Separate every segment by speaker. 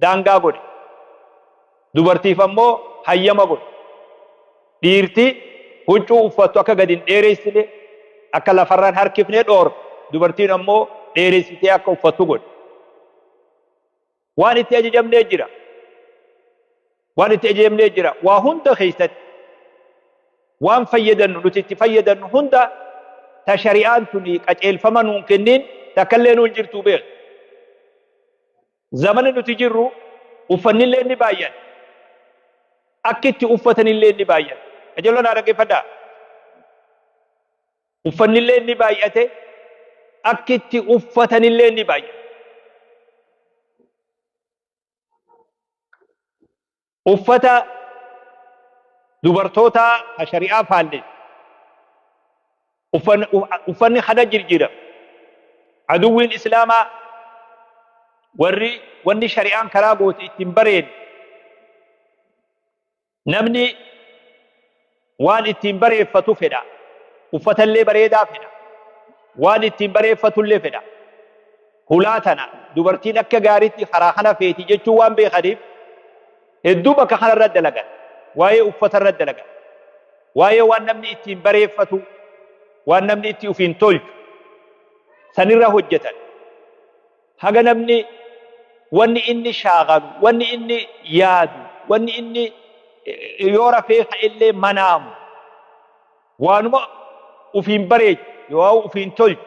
Speaker 1: Daangaa godhe. Dubartiif ammoo hayyama godhe. Dhiirti huccuu uffattu akka gadi hin dheeressine, akka lafarra hin harkifne dhoorke. Dubartiin ammoo dheeressitee akka uffattu godhe. Waan itti ajajamnee jira. Waan itti ajajamnee jira. Waa hunda keessatti waan fayyadannu nuti itti fayyadannu hunda ta shari'aan tuni qaceelfama nuun kennin takkallee nuun jirtuu beeku. Zamani nuti jirru uffannillee ni baay'ata. Akki itti uffatanillee ni baay'ata. Qajeeloo naa dhaggeeffadhaa. Uffannillee ni baay'ate, akki itti uffatanillee ni baay'ate. Uffata dubartootaa ka shari'aa faalleessu. Uffanni kana jirjiirame. Aduwwiin Islaamaa warri wanni shari'aan karaa goote ittiin bareedne namni waan ittiin bareeffatu fedha. Uffatallee bareedaa fedha. Waan ittiin bareeffatullee fedha. Hulaa tana dubartiin akka gaariitti karaa kana feeti jechuu waan beekaniif hedduu bakka kana irra dalagan. Waa'ee uffata irra dalagan. Waa'ee waan namni ittiin bareeffatu, waan namni itti ofiin tolchu sanirra hojjetan. Haga namni wanni inni shaagalu, wanni inni yaadu, wanni inni yoo rafee ka'ellee manaamu waanuma ufiin bareechu yoo ufiin tolchu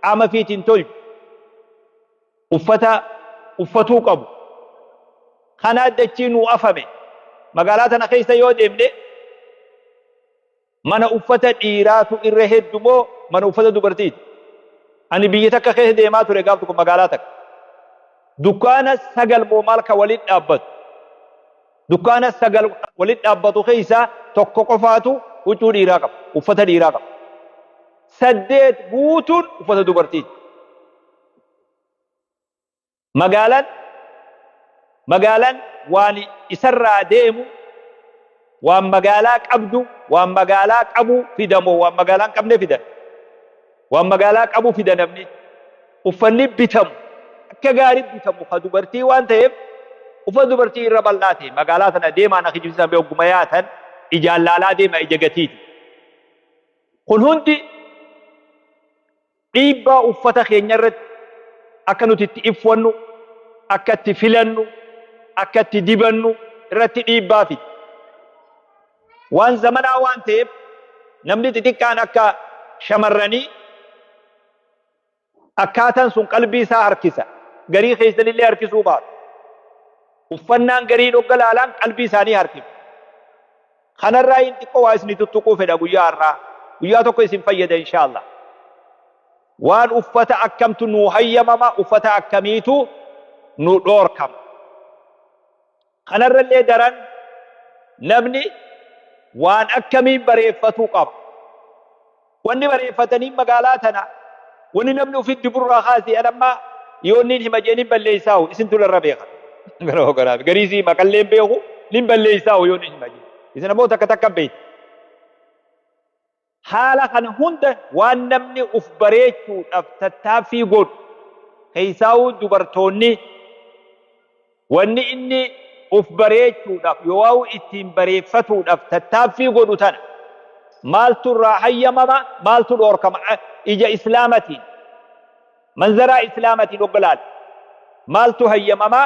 Speaker 1: qaama fiitiin tolchu uffata uffatuu qabu. Kanaa dachii nuu afame magaalaa tana keessa yoo deemne Mana uffata dhiiraatu irra heddu moo mana uffata dubartiiti? Ani biyya takka keessa deemaa ture gaaf tokko magaalaa takka. Dukkaana 9 moo maal ka walitti dhaabbatu. Dukkaana 9 walitti dhaabbatu keessaa tokko qofaatu huccuu dhiiraa qaba. Uffata dhiiraa qaba. 8 guutuun uffata dubartiiti. Magaalan magaalan waan isarraa deemu waan magaalaa qabdu waan magaalaa qabu fida moo waan magaalaa hin qabne fidan? Waan magaalaa qabu fida namni. Uffanni bitamu akka gaarii bitamu ka dubartii waan ta'eef uffata dubartii irra bal'aa ta'e magaalaa tana deemaa na kijibsiisan bee ogguma yaatan ijaan laalaa deema ija gatiiti. Kun hundi Dhiibbaa uffata keenya irratti akka nuti itti iffannu, akka itti filannu, akka itti dibannu irratti dhiibbaa fida. Waan zamanaa waan ta'eef namni xixiqqaan akka shamarranii akkaataan sun qalbii isaa harkisa. Garii keessanillee harkisuu baatu. Uffannaan gariin hogga laalaan qalbii isaanii harkifti. Kanarraayin xiqqoo waa isinii tuttuquu fedha guyyaa har'aa. Guyyaa tokko isin fayyada inshaa Allah. Waan uffata akkamtu nuu hayyamama, uffata akkamiitu nu dhoorkama. Kanarrallee daran namni waan akkamii bareeffatuu qaba. Wanni bareeffatanii magaalaa tana wanni namni ofitti diburraa kaasee an amma yoo nin hima jee nin balleessaahu isintu narra beeka. Gara hooganaaf garii sii maqallee hin beeku nin balleessaahu yoo nin hima jee. Isin ammoo takka takka beektu. Haala kana hunda waan namni uf bareechuudhaaf tattaaffii godhu keessaahuu dubartoonni Wanni inni uf bareechuudhaaf yooauu ittiin bareeffatuudhaaf tattaaffii godhu tana. Maaltu irraa hayyamama, maaltu dhoorkama ija Islaamatiin, manzaraa Islaamatiin hogga laalle. Maaltu hayyamama,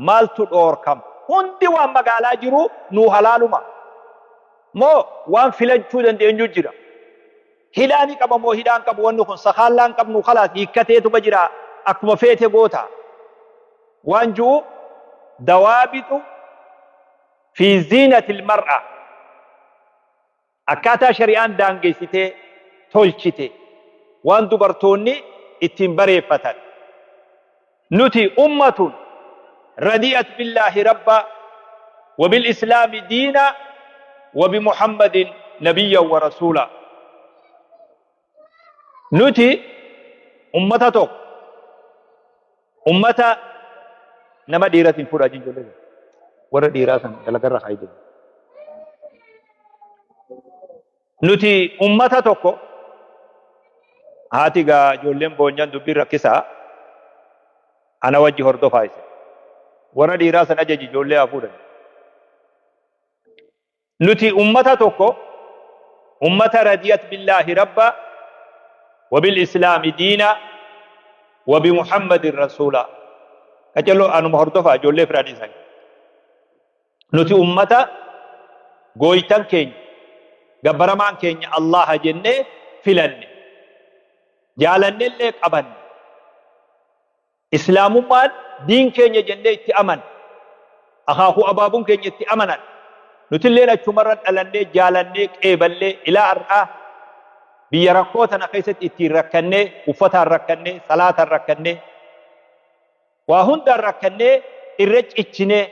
Speaker 1: maaltu dhoorkama. Hundi waan magaalaa jiru nuu halaaluma? Moo waan filachuu dandeenyu jira? Hidhaa ni qaba moo hidhaa hin qabu wanni kun sakaallaa hin qabnu kalaas hiikkateetuma jira akkuma feete goota waan ju'u dawaabitu fi ziinatil mar'a akkaataa shari'aan daangessitee tolchite waan dubartoonni ittiin bareeffatan nuti ummatun radiyat billaahi rabba wa bil islaami diina wa bi muhammadin nabiyyan wa rasuula nuti ummata tokko ummata nama dhiiratiin fuudhaa ijoollee warra dhiiraa san dalagarra haa jennu Nuti ummata tokko haati gaa ijoolleen boonyan dubbiin rakkisaa ana wajji hordofaa isin. Warra dhiiraa san ajaji ijoollee haa fuudhan. Nuti ummata tokko ummata radiyat billaahi rabba wa bil islaami diina wa bi muhammadin rasuula. Qaceloo anuma hordofaa ijoollee firaa dhiisan. Nuti ummata gooytan keenya gabbaramaan keenya Allaha jennee filanne. Jaalannellee qabanne. Islaamummaan diin keenya jennee itti amanne. Akaakuu abaabuun keenya itti amanan. Nutilleen achumarra dhalannee jaalannee qeeballee ilaa har'aa biyya rakkoo tana keessatti ittiin rakkannee uffataan rakkannee salaataan rakkannee waa hundaan rakkannee irra cichinee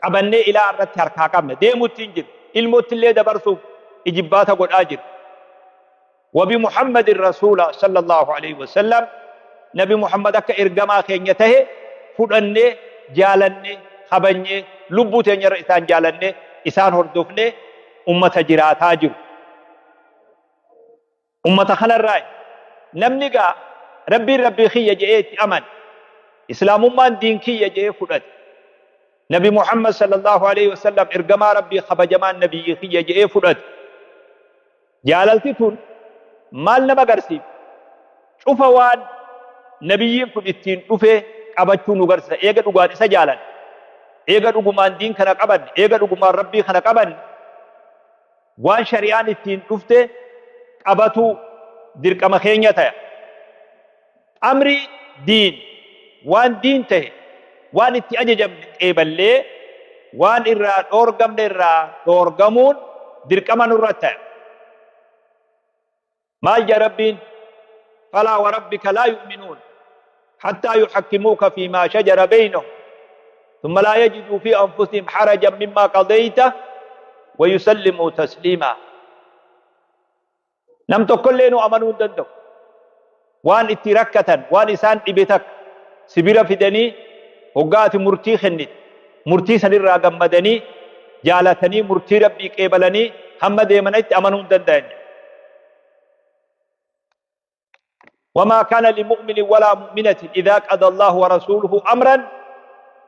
Speaker 1: qabannee ilaa irratti harkaa qabna. Deemutti hin jiru. Ilmootti illee dabarsuuf ijibbaata godhaa jira. Wabi Muhammadin Rasuula sallallahu alaihi wasallam Nabi Muhammad akka ergamaa keenya tahe fudhannee jaalannee kabanyee lubbuu teenyarra isaan jaalannee isaan hordofnee ummata jiraataa jiru. Ummata kanarraa namni gaa Rabbiin Rabbii kiyya je'ee itti amane, Islaamummaan diin kiyya je'ee fudhate, Nabi Muhammad sallallahu alaihi wasallam ergamaa Rabbii kabajamaan nabiyyi kiyya je'ee fudhate. Jaalalti tun maal nama agarsiifti? Cufa waan nabiyyiin kun ittiin dhufe qabachuu nu garsiisa. Eega dhugaan isa jaalanne, eega dhugumaan diin kana qabanne, eega dhugumaan Rabbii kana qabanne, Waan shari'aan ittiin dhufte qabatuu dirqama keenya taya. Amrii diin, waan diin tahe, waan itti ajajamne qeeballee, waan irraa dhoorgamne irraa dhoorgamuun dirqama nurra taya. Maal jedha Rabbiin? Falaa wa rabbika laa yu'minuun hattaa yuhakkimuuka fiimaa shajara beynahum thumma laa yajiduu fi anfusihim harajan mimmaa qadayta wa yusallimuu tasliimaa. Nam tokkollee nu amanuu hin danda'u. Waan itti rakkatan, waan isaan dhibe takka si bira fidanii hoggaa ati murtii kennite, murtii sanirraa gammadanii jaalatanii murtii Rabbii qeebalanii hamma deemanitti amanuu hin danda'an. وما كان لمؤمن ولا مؤمنة إذا قضى الله ورسوله أمرا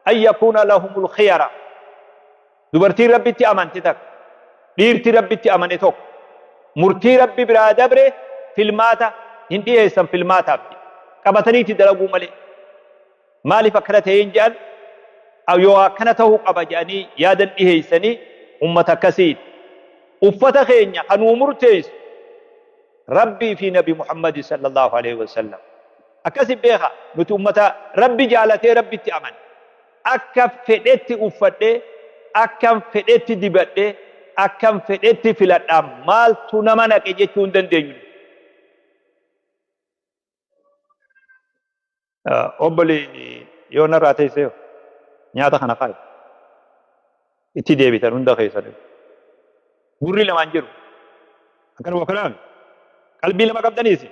Speaker 1: أن يكون لهم الخيرة Dubartiin Rabbitti amante takka, dhiirti Rabbitti amane tokko, murtii Rabbi biraa dabre filmaata hin dhiheessan filmaataaf. Qabataniiti dalaguu malee. Maaliif akkana ta'e hin jedhan, yoo akkana ta'uu qaba jedhanii yaadan dhiheessanii ummata akkasiiti. Uffata keenya kan nuu murteessu Rabbii fi Nabi Muhammad sallallahu alaihi wasallam. Akkasi beeka nuti ummata Rabbi jaalatee Rabbitti amane. Akka fedhetti uffadhee, akkan fedhetti dibadhee, akkan fedhetti filadhaa maaltu nama naqe jechuu hin dandeenyu. Obboli yoo narraa teessee nyaata kana kaa'i. Itti deebitan hunda keessan. Gurri lamaan jiru. Akkanuma kanaan qalbii lama qabdaniisi.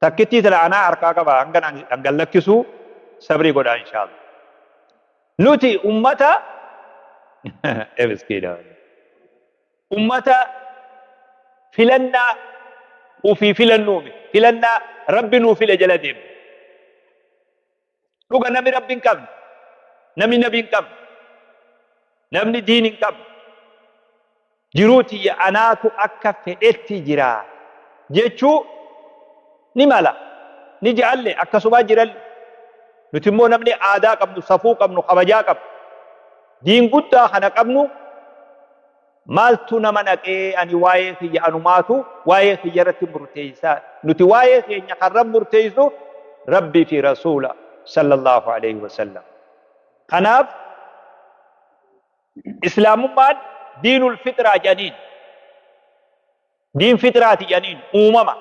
Speaker 1: Takkittii tana anaa harkaa qaba hanga an gad lakkisuu sabrii godhaa inshaallah. Nuti ummata miskiina ummata filannaa ufii filannuu miti filannaa rabbi nuu file jala deemna. Dhuga namni rabbi hin qabne namni nabi hin qabne namni diin hin qabne jiruu tiyya anaatu akka fedhetti jira jechuu ni mala ni je'alle akkasumaa jiralle nuti immoo namni aadaa qabnu safuu qabnu kabajaa qabnu diin guddaa kana qabnu maaltu nama naqee ani waa'ee kiyya anumaatu waa'ee kiyya irratti murteessaa nuti waa'ee keenya kan rab murteessu rabbii fi rasuula sallallahu alaihi wasallam kanaaf Islaamummaan diinul fixraa jedhaniin. Diin fixraati jedhaniin uumama.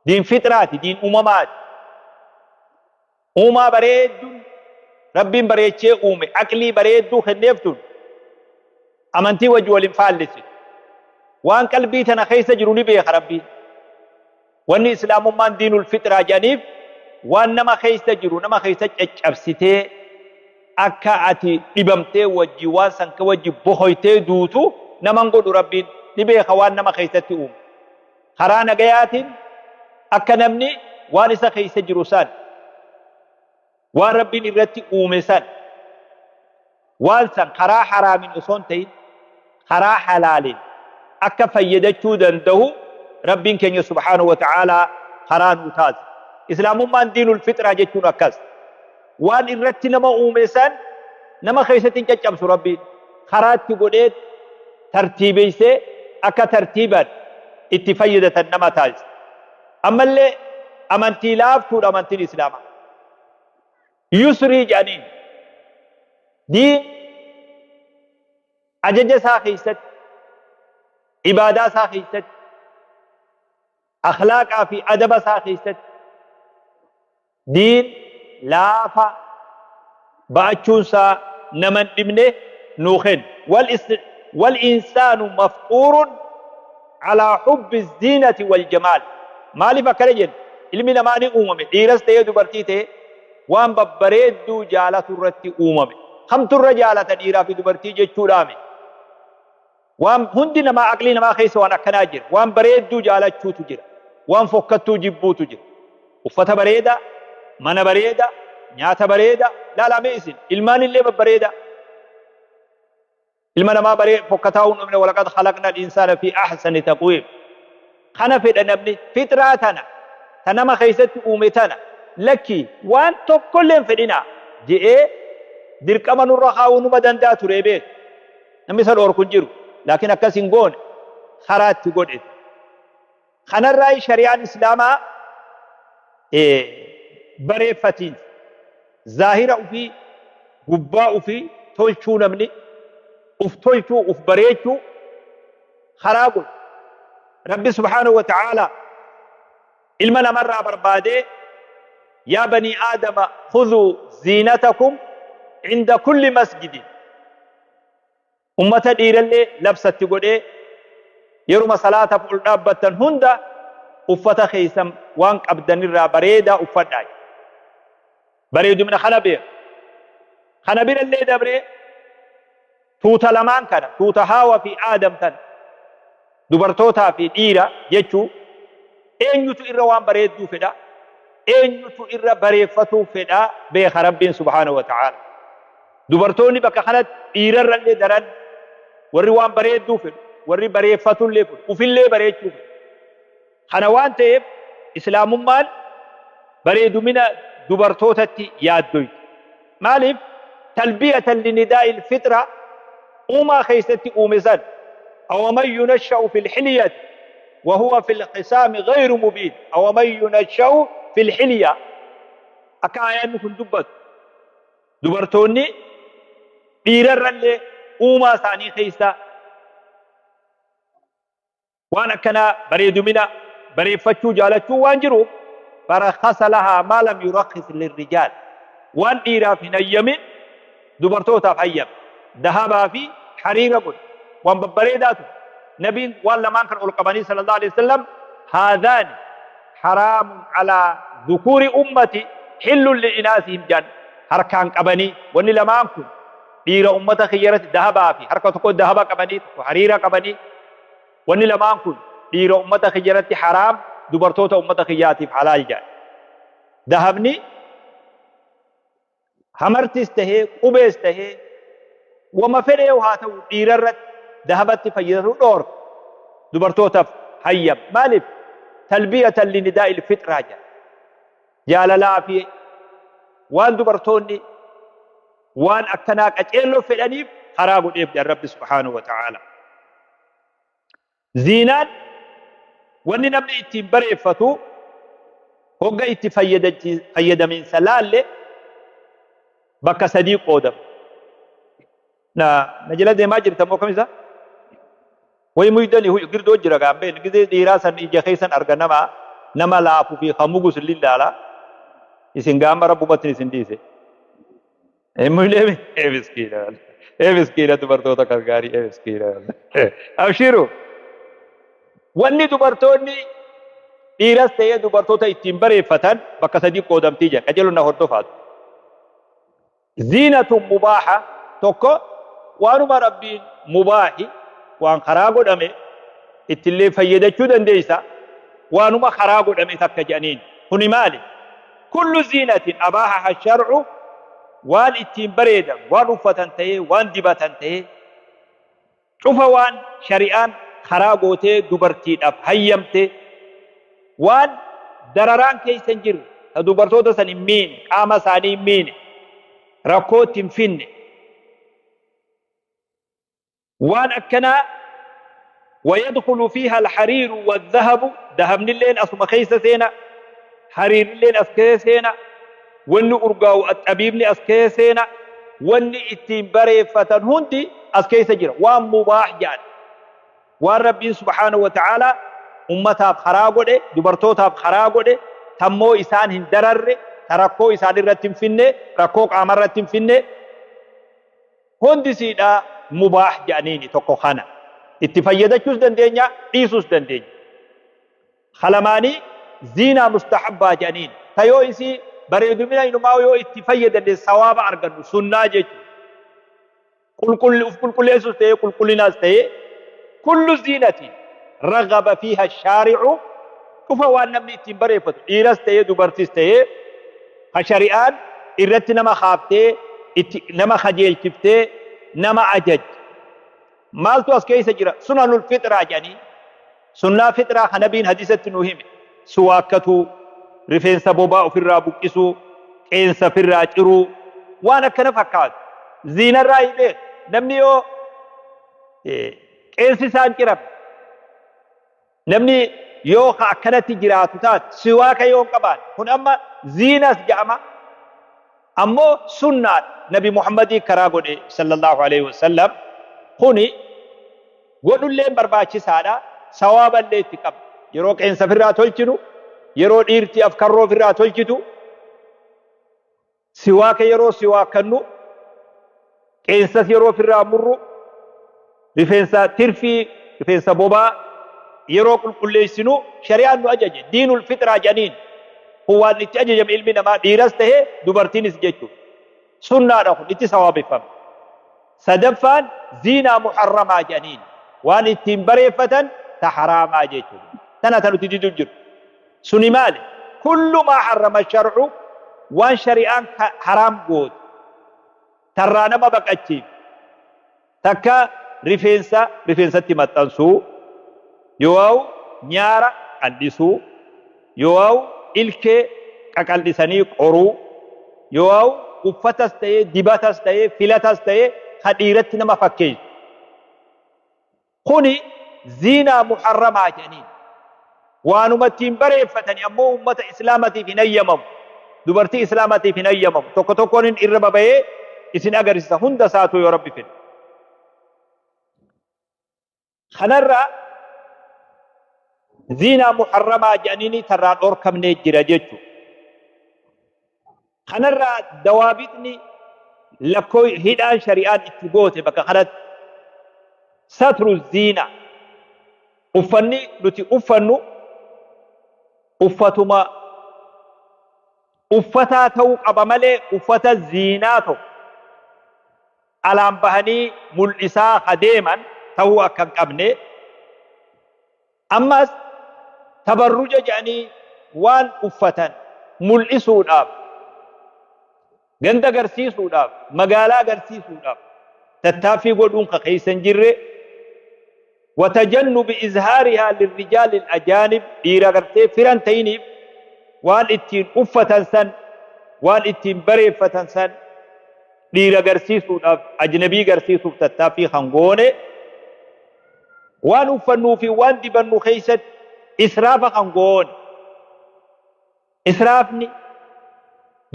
Speaker 1: Diin fixraati, diin uumamaati. Uumaa bareedduun Rabbiin bareechee uume, aqlii bareedduu kenneef tun amantii wajji wal hin faallessitu. Waan qalbii tana keessa jiru ni beeka Rabbiin. Wanni Islaamummaan diinul fixraa jedhaniif waan nama keessa jiru nama keessa caccabsitee akka ati dhibamtee wajji waan san ka wajji bohoytee duutu naman godhu Rabbiin ni beeka waan nama keessatti uume. Karaa nagayaatiin akka namni waan isa keessa jiru san Waan Rabbiin irratti uume san waan san karaa haraamin osoo hin ta'in karaa halaalin akka fayyadachuu danda'u Rabbiin keenya subhaanahu wa ta'aalaa karaa nuu taasise. Islaamummaan diinul fixraa jechuun akkas. Waan irratti nama uume san nama keessatti hin caccabsu Rabbiin. Karaa itti godhee tartiibeessee akka tartiibaan itti fayyadatan nama taasisa. Ammallee amantii laaftuudha amantiin Islaamaa. Yusrii jedhaniin. Diin ajaja isaa keessatti, ibaadaa isaa keessatti, akhlaaqaa fi adaba isaa keessatti diin laafa ba'achuun isaa nama hin dhibne nuu kenna. Wal insaanu mafxuurun alaa hubbi ziinati wal jamaal. Maaliif akkana jenna? Ilmi namaa ni uumame, dhiiras ta'ee dubartii ta'ee waan babbareedduu jaalatu irratti uumame. Kamtu irra jaalata dhiiraa fi dubartii jechuudhaami? Waan hundi namaa aqlii namaa keessa waan akkanaa jira. Waan bareedduu jaalachuutu jira. Waan fokkattuu jibbuutu jira. Uffata bareedaa, mana bareedaa, nyaata bareedaa, laalaa mee isin ilmaan illee babbareedaa. Ilma namaa baree fokkataa hin uumne walaqad khalaqna al-insaana fi ahsani taqwiim. Kana fedha namni fixraa tana ta nama keessatti uume tana lakki waan tokkollee hin fedhinaa je'ee dirqama nurra kaa'uu numa danda'a ture beek. Namni isa dhoorku hin jiru. Laakiin akkas hin goone karaa itti godhe. Kanarraa shari'aan Islaamaa bareeffatiinsa zaahira ufii gubbaa ufii tolchuu namni uf tolchuu uf bareechuu karaa godhe. Rabbi subhaanahu wa ta'aalaa ilma namarraa barbaadee yaa banii aadama khudhuu ziinatakum inda kulli masjidin Ummata dhiirallee labsa itti godhee yeruma salaataaf ol dhaabbattan hunda uffata keessan waan qabdanirraa bareedaa uffadhaa jedhe. Bareedumina kana beeka. Kana birallee dabree tuuta lamaan kana tuuta Haawa fi Aadam tana dubartootaa fi dhiira jechuu eenyutu irra waan bareedduu fedha eenyutu irra bareeffatuu fedha beeka Rabbiin subhaanahu wa ta'aala. Dubartoonni bakka kanatti dhiirarrallee daran warri waan bareedduu fedhu, warri bareeffatullee fedhu, ufillee bareechuu fedhu. Kana waan ta'eef Islaamummaan bareedumina dubartootatti yaaddoyti. Maaliif? Talbiyatan linidaa'il fixra uumaa keessatti uume san awaman yunasha'u fil hilyati wa huwa fil khisaami ghayru mubiin awaman yunasha'u fil hilya akka aayaanni kun dubbatu Dubartoonni dhiirarrallee uumaa isaanii keessa waan akkanaa bareedumina bareeffachuu jaalachuu waan jiruuf farakhasa lahaa maa lam yurakhis lirrijaal waan dhiiraaf hin hayyamin dubartootaaf hayyame dahabaa fi hariira godhe waan babbareedaa ture nabiin waan lamaan kan ol qabanii sallallahu alaihi wasallam haadhaani haraamun alaa dhukuuri ummati hillun li'inaasihim jedhan harkaan qabanii wanni lamaan kun dhiira ummata kiyya irratti dahabaa fi harka tokko dahaba qabanii tokko hariira qabanii wanni lamaan kun dhiira ummata kiyya irratti haraam dubartoota ummata kiyyaatiif halaal jedhan dahabni Hamartis tahee qubees tahee wama fedheehu haa ta'u dhiira irratti dahabatti fayyadatu dhoorka. Dubartootaf hayyama. Maaliif? Talbiyatan linidaa'il fixraa jedha. Jaalalaa fi waan dubartoonni waan akkanaa qaceelloo fedhaniif karaa godheef jedha Rabbi subhaanahu wa ta'aala. Ziinaan wanni namni ittiin bareeffatu hogga itti fayyadamiinsa laalle bakka sadii qoodama. Na na jala deemaa jirta moo kamisa? Wayi muydani girdoo jira gaambeen gizee dhiiraa san ija keessan arga nama nama laafu fi hamugus lillaala isin gaama rabbumatin isin dhiise. Hin mul'eemi? Ee miskiina. Ee miskiina dubartoota kan gaarii ee miskiina. Abshiru. Wanni dubartoonni dhiiras ta'ee dubartoota ittiin bareeffatan bakka sadii qoodamtii jira. Qajeeluu na hordofaatu. Ziinatu mubaaha tokko waanuma rabbiin mubaahi waan karaa godhame ittillee fayyadachuu dandeessa. Waanuma karaa godhame takka jedhaniin. Kuni maali? Kullu ziinatin abaahaha shar'u, waan ittiin bareedan, waan uffatan ta'ee, waan dibatan ta'ee, cufa waan shari'aan karaa gootee dubartiidhaaf hayyamte, waan dararaan keessa hin jirre, ta dubartoota san hin miine, qaama isaanii hin miine, rakkoo itti hin finne, Waan akkanaa wayadkhulu fiiha alhariiru wadhahabu, dahabnilleen asuma keessa seena, hariirilleen as keessa seena, wanni urgaa'u axxabiibni as keessa seena, wanni ittiin bareeffatan hundi as keessa jira. Waan mubaah jedhan, waan Rabbiin subhaanahu wa ta'aalaa ummataaf karaa godhe, dubartootaaf karaa godhe, tammoo isaan hin dararre, ta rakkoo isaan irratti hin finne, rakkoo qaama irratti hin finne, Hundi isiidhaa mubaah jedhaniini tokko kana. Itti fayyadachuus dandeenya, dhiisuus dandeenya. Ka lamaanii ziinaa mustahabbaa jedhaniini. Ta yoo isii bareedumina inumaa yoo itti fayyadanne sawaaba argannu sunnaa jechuudha. Qulqulli uf qulqulleessuus ta'ee qulqullinaas ta'ee kullu ziinatiin ragaba fiiha shaari'u, cufa waan namni ittiin bareeffatu dhiiras ta'ee dubartis ta'ee ka shari'aan irratti nama kaaftee, itti nama kajeelchiftee, nama ajajje. Maaltu as keessa jira? Sunanul fixraa jedhanii, sunnaa fixraa ka nabiin hadisatti nu hime, siwaakkatuu, rifeensa bobaa ofirraa buqqisuu, qeensa ofirraa ciruu, waan akkana fakkaatu. Ziinarraa hin beeku namni yoo qeensi isaan ciramne. Namni yoo ka akkanatti jiraatu taate, siwaaka yoo hin qabaanne, kun amma ziinas jedhama, ammoo sunnaadha Nabi Muhammadii karaa godhe sallallahu alaihi wasallam. Kuni godhulleen barbaachisaadha, sawaaballee itti qabna. Yeroo qeensa ofirraa tolchinu, yeroo dhiirti afkarroo ofirraa tolchitu, Siwaaka yeroo siwaakkannu, qeensas yeroo ofirraa murru, rifeensa tirfii, rifeensa bobaa yeroo qulqulleessinu shari'aan nu ajaje. Diinul fixraa jedhaniin. Kun waan itti ajajame ilmi namaa dhiiras ta'e dubartiinis jechuudha. Sunnaadha kun itti sawaabeffama. Sadaffaan ziinaa muharramaa jedhaniin. Waan ittiin bareeffatan ta haraamaa jechuudha. Tana ta nuti didu jiru. Suni maali? Kullu maa harrama shar'u, waan shari'aan haraam goote, tarraa nama baqachiifte, takka rifeensa rifeensatti maxxansuu, yoow nyaara qal'isuu, yoow ilkee qaqal'isanii qoruu, yoow uffatas ta'ee dibatas ta'ee filatas ta'ee ka dhiiratti nama fakkeessu. Kuni ziinaa muharramaa jedhaniin. Waanuma ittiin bareeffatani ammoo ummata islaamatiif hin hayyamamu. Dubartii islaamatiif hin hayyamamu. Tokko tokkoon hin irra babayee isin agarsiisa hunda isaatuu yoo Rabbi fedhe. Kanarraa ziinaa muharramaa jedhaniini tarraa dhorkamnee jira jechuudha. Kanarraa dawaabixni lakkoo hidhaan shari'aan itti goote bakka kanatti satru ziina, uffanni nuti uffannu uffatuma uffataa ta'uu qaba malee uffata ziinaa tokko alaan bahanii mul'isaa adeeman ta'uu akka hin qabne. Ammas tabarruja jedhanii waan uffatan mul'isuudhaaf, ganda agarsiisuudhaaf, magaalaa agarsiisuudhaaf tattaaffii godhuun ka keessa hin jirre. Watajannubi izhaarihaa lirrijaali ajaanib, dhiira gartee firan ta'iniif waan ittiin uffatan san, waan ittiin bareeffatan san dhiira garsiisuudhaaf, ajnabii garsiisuuf tattaaffii kan goone, waan uffannuu fi waan dibannu keessatti israafa kan goone. Israafni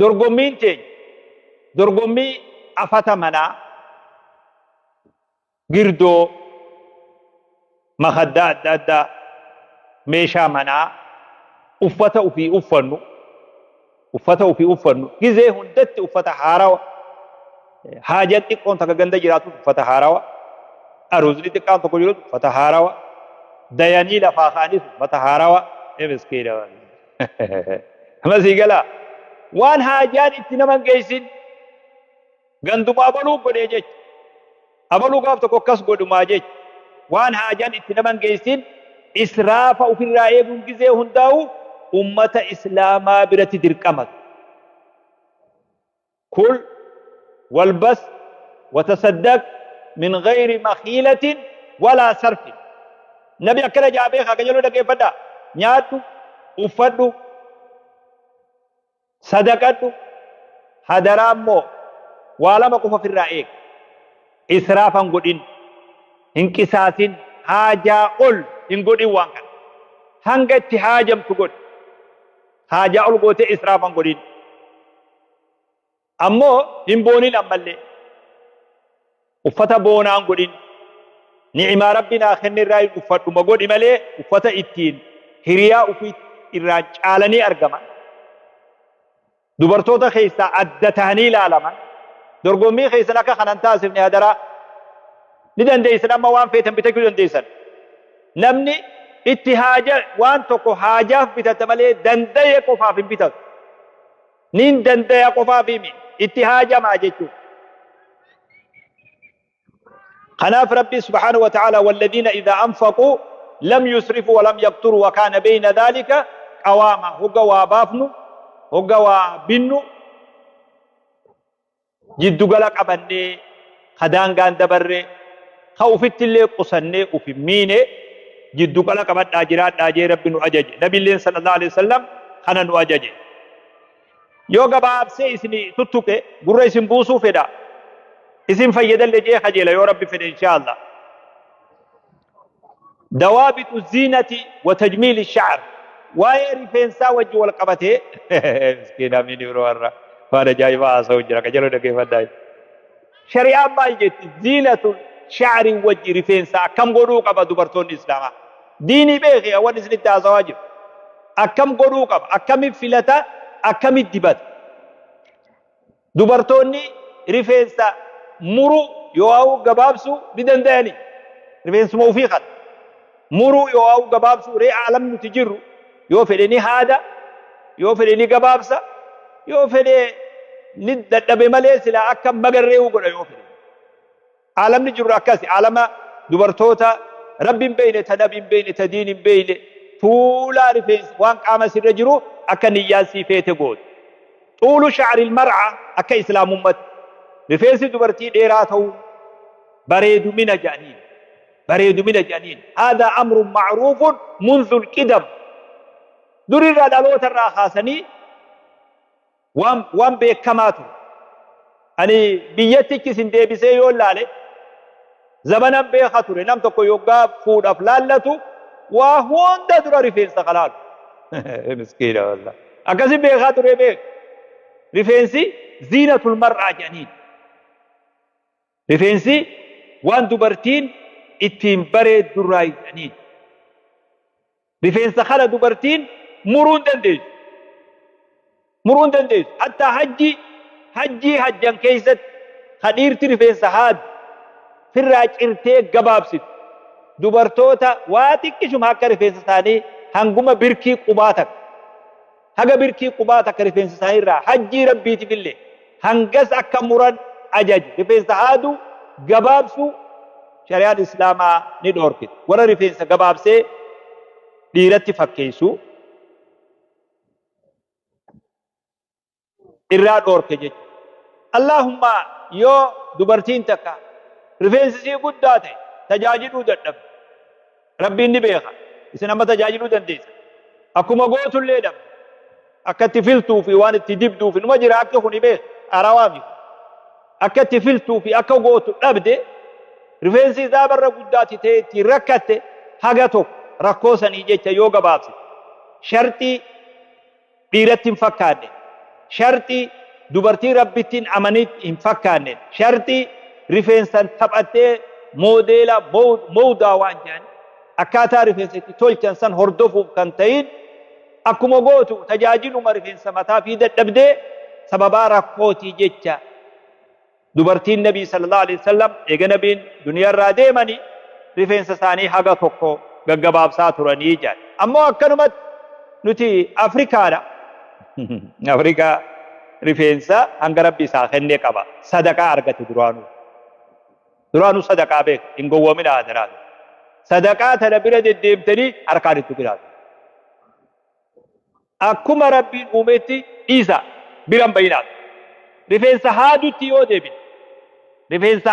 Speaker 1: dorgommiin teenya dorgommii afata manaa, girdoo, makaddaa adda addaa, meeshaa manaa, uffata ufii uffannu, uffata ufii uffannu gizee hundatti uffata haarawa, haajaan xiqqoon takka ganda jiraatus uffata haarawa, aruuzni xiqqaan tokko jirus uffata haarawa, dayanii lafaa ka'anis uffata haarawa. Ee miskiina, amma sii galaa, waan haajaan itti nama hin geessin ganduma abaluu godhee jecha, abaluu gaaf tokko akkas godhumaa jecha, waan haajaan itti nama hin geessin israafa ofirraa eeguun gizee hundaa'u ummata islaamaa biratti dirqama. Kul walbas watasaddaq min ghayri makhiilatin walaa sarfin. Nabi akkana ja'a beekaa qajeeloo dhaggeeffadhaa. Nyaadhu, uffadhu, sadaqadhu, hadaraa immoo waa lama qofa ofirraa eegi. Israafa hin godhin, hin qisaasin, haajaa ol hin godhin waan kana. Hanga itti haajamtu godhi. Haajaa ol gootee israafa hin godhin. Ammoo hin boonin ammallee. Uffata boonaa hin godhin. Ni'imaa Rabbi naa kenne irraa hin uffadhuma godhi malee uffata ittiin hiriyaa ofii irraan caalanii argaman. Dubartoota keessaa adda tahanii ilaalaman. Dorgommii keessan akka kana hin taasifne hadaraa. Ni dandeessan amma waan feetan bitachuu dandeessan. Namni itti haaja waan tokko haajaaf bitata malee danda'e qofaaf hin bitatu. Nin dandaya qofaaf himi itti haajamaa jechuudha. Kanaaf Rabbi subhaanahu wa ta'ala walladhiina idhaa anfaquu lam yusrifuu wa lam yaqturu wa kaana bayna dhaalika qawaama. Hogga waa baafnu, hogga waa binnu jiddugala qabannee ka daangaan dabarre ka ufittillee qusannee uf hin miine jiddugala qabadhaa jiraadhaa jee Rabbi nu ajaje. Nabilleen sallallahu alaihi wasallam kana nu ajaje. Yoo gabaabsee isin tuttuqe gurra isin buusuu fedha. Isin fayyadalle jee kajeela yoo Rabbi fedhe inshaa Allah. Dawaabitu ziinati wa tajmiili sha'r. Waa'ee rifeensaa wajji wal qabatee miskiina amiin ibro warra waan ajaa'ibaa haasa'u jira qajeeloo dhaggeeffadhaa. Shari'aan maal jetti? Ziinatu sha'ri wajji rifeensaa akkam godhuu qaba dubartoonni islaamaa? Diinii beeki waan isinitti haasawaa jiru. Akkam godhuu qaba? Akkamitti filata? Akkamitti dibata? Dubartoonni rifeensa muruu yoo'aa'uu gabaabsuu ni danda'ani. Rifeensuma ofii kana. Muruu yoo'aa'uu gabaabsuu ree aalam nuti jirru yoo fedhe ni haada, yoo fedhe ni gabaabsa, yoo fedhe ni dadhabe malee silaa akka magarree'uu godha yoo fedhe. Aalamni jirru akkasi. Aalama dubartoota Rabbi hin beeyne, ta Nabi hin beeyne, ta diin hin beeyne, tuulaa rifeensa waan qaama sirra jiru akka niyyaan sii feete gootu. Xuulu sha'ril mar'a akka islaamummatti rifeensi dubartii dheeraa ta'uu bareedumina jedhaniin. Bareedumina jedhaniin. Haadhaa amrun ma'ruufun munzul qidam. Durirraa dhaloota irraa kaasanii waan waan beekamaa ture. Ani biyyattichi isin deebisee yoo laale zabanan beeka ture nam tokko yoggaa fuudhaaf laallatu waa hunda dura rifeensa kalaalu. Miskiina wallah. Akkasi beekaa ture beek. Rifeensi ziinatul mar'aa jedhaniin. Rifeensi waan dubartiin ittiin bareeddurraa jedhaniin. Rifeensa kana dubartiin muruu hin dandeessu. Muruu hin dandeessu. Hattaa hajjii hajjii hajjan keessatti ka dhiirti rifeensa haaddu firraa cirtee gabaabsitu. Dubartoota waa xiqqishuma akka rifeensa isaanii hanguma birkii qubaa takka. Haga birkii qubaa takka rifeensa isaanii irraa hajjii rabbiitiif illee hangas akka muran ajaje. Rifeensa haaduu gabaabsuu shari'aan islaamaa ni dhoorkite. Warra rifeensa gabaabsee dhiiratti fakkeessu irraa dhoorke jechuudha. Allaahumma yoo dubartiin takka rifeensi isii guddaa ta'e tajaajiluu dadhabde Rabbiin ni beeka. Isin amma tajaajiluu dandeessa. Akkuma gootullee dhabde. Akka itti filtuu fi waan itti dibduu fi numa jira akki kuni beeka. Haarawaa miti. Akka itti filtuu fi akka gootu dhabde rifeensi isaa barra guddaatti ta'e ittiin rakkatte haga tokko rakkoo sanii jecha yoo gabaabsite. Sharxii dhiiratti hin fakkaanne, sharxii dubartii Rabbitti hin amanitti hin fakkaanne, sharxii rifeensan taphattee moodeela mowdaa waan jedhan akkaataa rifeensa itti tolchan san hordofuuf kan ta'in akkuma gootu tajaajiluma rifeensa mataa fi dadhabdee sababaa rakkootii jecha Dubartiin Nabii sallallahu aleyhi wasallam eega Nabiin duniyarraa deemanii rifeensa isaanii haga tokko gaggabaabsaa turanii jedhan. Ammoo akkanumatti nuti Afrikaadha. Afrikaa rifeensa hanga Rabbi isaa kenne qaba. Sadaqaa argate duraanuu. Duraanuu sadaqaa beeka. Hin gowwoominaa hadaraa. Sadaqaa tana bira deddeemtanii harkaan itti tuqinaa. Akkuma Rabbiin uumetti dhiisa. Bira hin bayinaa. Rifeensa haadutti yoo deebine, rifeensa